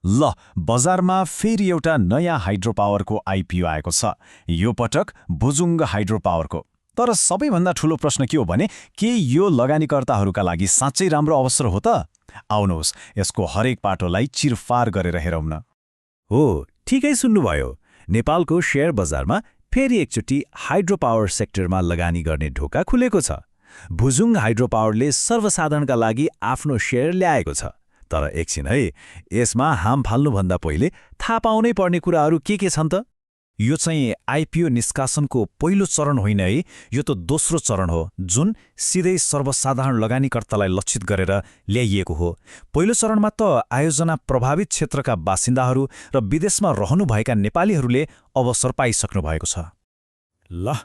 ल बजारमा फेरि एउटा नयाँ हाइड्रो पावरको आइपिओ आएको छ। यो पटक भुजुङ्ग हाइड्रो पावरको। तर सबैभन्दा ठूलो प्रश्न के हो भने के यो लगानीकर्ताहरूका लागि साँच्चै राम्रो अवसर हो त? आउनुहोस् यसको हरेक पाटोलाई चिरफार गरेर हेरौँ न। हो, ठिकै सुन्नुभयो। नेपालको शेयर बजारमा फेरि एकचोटि हाइड्रो पावर सेक्टरमा लगानी गर्ने ढोका खुलेको छ। भुजुङ हाइड्रो पावरले सर्वसाधारणका लागि आफ्नो शेयर ल्याएको छ। तर एकछिन है, यसमा हाम फाल्नुभन्दा पहिले थाहा पाउनै पर्ने कुराहरू के छन् त? यो चाहिँ आइपिओ निष्कासनको पहिलो चरण होइन है, यो त दोस्रो चरण हो, जुन सिधै सर्वसाधारण लगानीकर्तालाई लक्षित गरेर ल्याइएको हो। पहिलो चरणमा त आयोजना प्रभावित क्षेत्रका बासिन्दाहरू र विदेशमा रहनुभएका नेपालीहरूले अवसर पाइसक्नु भएको छ। ल,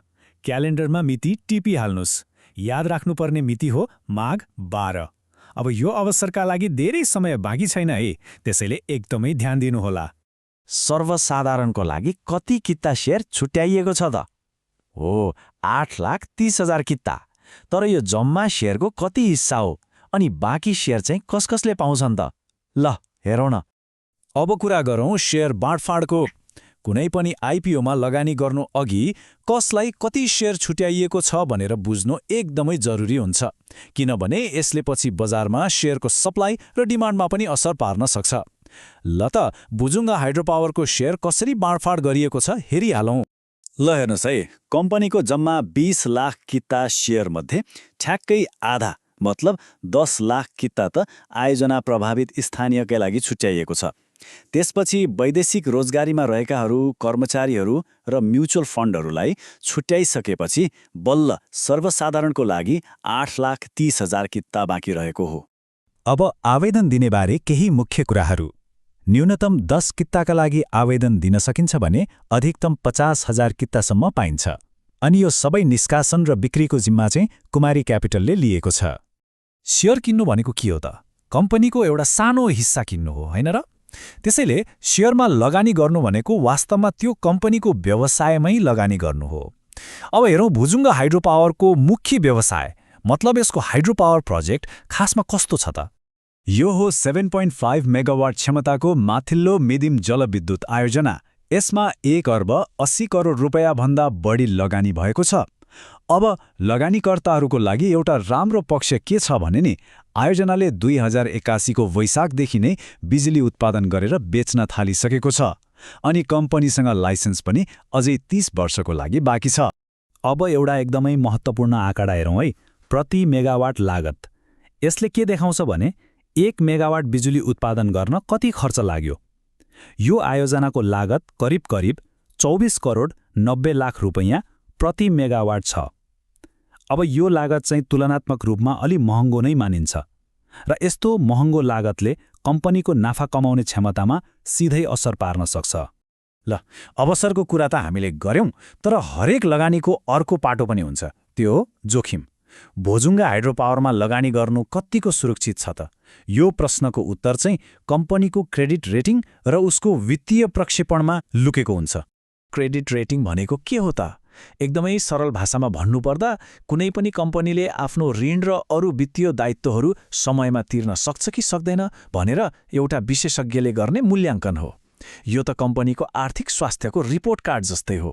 क्यालेन्डरमा मिति टिपिहाल्नुहोस्। याद राख्नुपर्ने मिति हो माघ 12। अब यो अवसरका लागि धेरै समय बाँकी छैन है, त्यसैले एकदमै ध्यान दिनुहोला। सर्वसाधारणको लागि कति किता शेयर छुट्याइएको छ त? हो, 8,30,000 किता। तर यो जम्मा शेयरको कति हिस्सा हो अनि बाँकी शेयर चाहिँ कसले पाउँछन् त? ल हेरौँ न। अब कुरा गरौँ शेयर बाँडफाँडको। कुनै पनि आइपिओमा लगानी गर्नु अघि कसलाई कति शेयर छुट्याइएको छ भनेर बुझ्नु एकदमै जरुरी हुन्छ, किनभने यसले पछि बजारमा शेयरको सप्लाई र डिमान्डमा पनि असर पार्न सक्छ। ल त भुजुङ्ग हाइड्रो पावरको शेयर कसरी बाँडफाँड गरिएको छ हेरिहालौँ। ल हेर्नुहोस् है, कम्पनीको जम्मा 20 लाख किता शेयरमध्ये ठ्याक्कै आधा मतलब 10 लाख किता त आयोजना प्रभावित स्थानीयकै लागि छुट्याइएको छ। त्यसपछि वैदेशिक रोजगारीमा रहेकाहरू, कर्मचारीहरू र म्युचुअल फन्डहरूलाई छुट्याइसकेपछि बल्ल सर्वसाधारणको लागि 8,30,000 किता बाँकी रहेको हो। अब आवेदन दिनेबारे केही मुख्य कुराहरू। न्यूनतम 10 किताका लागि आवेदन दिन सकिन्छ भने अधिकतम 50,000 कितासम्म पाइन्छ। अनि यो सबै निष्कासन र बिक्रीको जिम्मा चाहिँ कुमारी क्यापिटलले लिएको छ। शेयर किन्नु भनेको के हो त? कम्पनीको एउटा सानो हिस्सा किन्नु हो, होइन र? त्यसैले शेयरमा लगानी गर्नु भनेको वास्तवमा त्यो कम्पनीको व्यवसायमै लगानी गर्नु हो। अब हेरौँ भुजुङ्ग हाइड्रो पावरको मुख्य व्यवसाय, मतलब यसको हाइड्रो पावर प्रोजेक्ट खासमा कस्तो छ त? यो हो 7.5 मेगावाट क्षमताको माथिल्लो मिदिम जलविद्युत आयोजना। यसमा 1 अर्ब 80 करोड रुपैयाँ भन्दा बढी लगानी भएको छ। अब लगानीकर्ताहरूको लागि एउटा राम्रो पक्ष के छ भने नि, आयोजनाले 2081 को वैशाखदेखि नै बिजुली उत्पादन गरेर बेच्न थालिसकेको छ। अनि कम्पनीसँग लाइसेन्स पनि अझै 30 वर्षको लागि बाँकी छ। अब एउटा एकदमै महत्त्वपूर्ण आँकडा हेरौँ है, प्रति मेगावाट लागत। यसले के देखाउँछ भने 1 मेगावाट बिजुली उत्पादन गर्न कति खर्च लाग्यो। यो आयोजनाको लागत करिब 24 करोड 90 लाख रुपैयाँ प्रति मेगावाट छ। अब यो लागत चाहिँ तुलनात्मक रूपमा अलि महँगो नै मानिन्छ र यस्तो महँगो लागतले कम्पनीको नाफा कमाउने क्षमतामा सिधै असर पार्न सक्छ। ल, अवसरको कुरा त हामीले गर्यौं, तर हरेक लगानीको अर्को पाटो पनि हुन्छ, त्यो हो जोखिम। भुजुङ्ग हाइड्रो पावरमा लगानी गर्नु कत्तिको सुरक्षित छ त? यो प्रश्नको उत्तर चाहिँ कम्पनीको क्रेडिट रेटिङ र उसको वित्तीय प्रक्षेपणमा लुकेको हुन्छ। क्रेडिट रेटिङ भनेको के हो त? एकदमै सरल भाषामा भन्नुपर्दा कुनै पनि कम्पनीले आफ्नो ऋण र अरू वित्तीय दायित्वहरू समयमा तिर्न सक्छ कि सक्दैन भनेर एउटा विशेषज्ञले गर्ने मूल्याङ्कन हो। यो त कम्पनीको आर्थिक स्वास्थ्यको रिपोर्ट कार्ड जस्तै हो।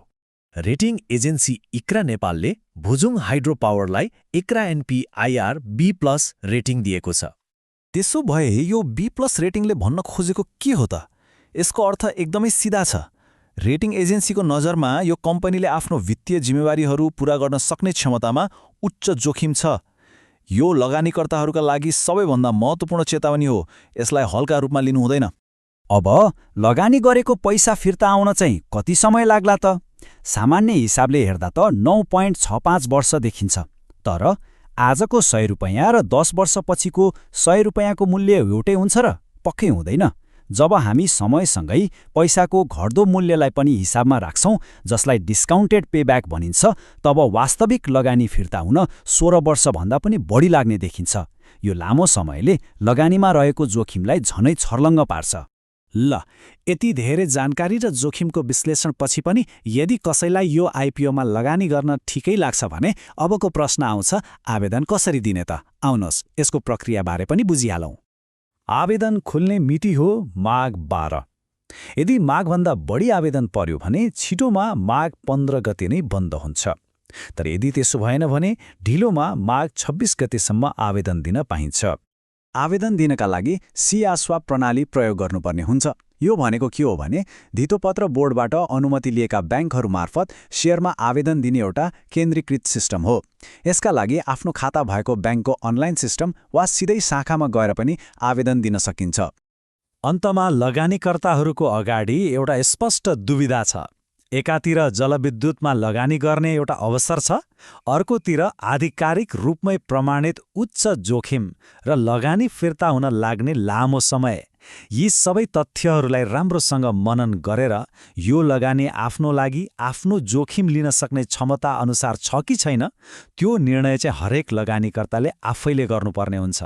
रेटिङ एजेन्सी इक्रा नेपालले भुजुङ हाइड्रो पावरलाई ICRA NP IR B+ rating दिएको छ। त्यसो भए यो B+ रेटिङले भन्न खोजेको के हो त? यसको अर्थ एकदमै सिधा छ। रेटिङ एजेन्सीको नजरमा यो कम्पनीले आफ्नो वित्तीय जिम्मेवारीहरू पूरा गर्न सक्ने क्षमतामा उच्च जोखिम छ। यो लगानीकर्ताहरूका लागि सबैभन्दा महत्त्वपूर्ण चेतावनी हो। यसलाई हल्का रूपमा लिनु हुँदैन। अब लगानी गरेको पैसा फिर्ता आउन चाहिँ कति समय लाग्ला त? सामान्य हिसाबले हेर्दा त 9.65 वर्ष देखिन्छ। तर आजको 100 रुपैयाँ र 10 वर्षपछिको 100 रुपैयाँको मूल्य एउटै हुन्छ र? पक्कै हुँदैन। जब हामी समयसँगै पैसाको घट्दो मूल्यलाई पनि हिसाबमा राख्छौँ, जसलाई डिस्काउन्टेड पेब्याक भनिन्छ, तब वास्तविक लगानी फिर्ता हुन 16 वर्षभन्दा पनि बढी लाग्ने देखिन्छ। यो लामो समयले लगानीमा रहेको जोखिमलाई झनै छर्लङ्ग पार्छ। ल, यति धेरै जानकारी र जोखिमको विश्लेषणपछि पनि यदि कसैलाई यो आइपिओमा लगानी गर्न ठिकै लाग्छ भने अबको प्रश्न आउँछ, आवेदन कसरी दिने त? आउनुहोस् यसको प्रक्रियाबारे पनि बुझिहालौँ। आवेदन खोल्ने मिति हो माघ 12। यदि माघभन्दा बढी आवेदन पर्यो भने छिटोमा माघ 15 गते नै बन्द हुन्छ। तर यदि त्यसो भएन भने ढिलोमा माघ 26 गतेसम्म आवेदन दिन पाइन्छ। आवेदन दिनका लागि सी-आस्वाप प्रणाली प्रयोग गर्नुपर्ने हुन्छ। यो भनेको के हो भने धितोपत्र बोर्डबाट अनुमति लिएका ब्याङ्कहरू मार्फत शेयरमा आवेदन दिने एउटा केन्द्रीकृत सिस्टम हो। यसका लागि आफ्नो खाता भएको ब्याङ्कको अनलाइन सिस्टम वा सिधै शाखामा गएर पनि आवेदन दिन सकिन्छ। अन्तमा लगानीकर्ताहरूको अगाडि एउटा स्पष्ट दुविधा छ। एकातिर जलविद्युतमा लगानी गर्ने एउटा अवसर छ, अर्कोतिर आधिकारिक रूपमै प्रमाणित उच्च जोखिम र लगानी फिर्ता हुन लाग्ने लामो समय। यी सबै तथ्यहरूलाई राम्रोसँग मनन गरेर यो लगानी आफ्नो लागि आफ्नो जोखिम लिन सक्ने क्षमता अनुसार छ कि छैन, त्यो निर्णय चाहिँ हरेक लगानीकर्ताले आफैले गर्नुपर्ने हुन्छ।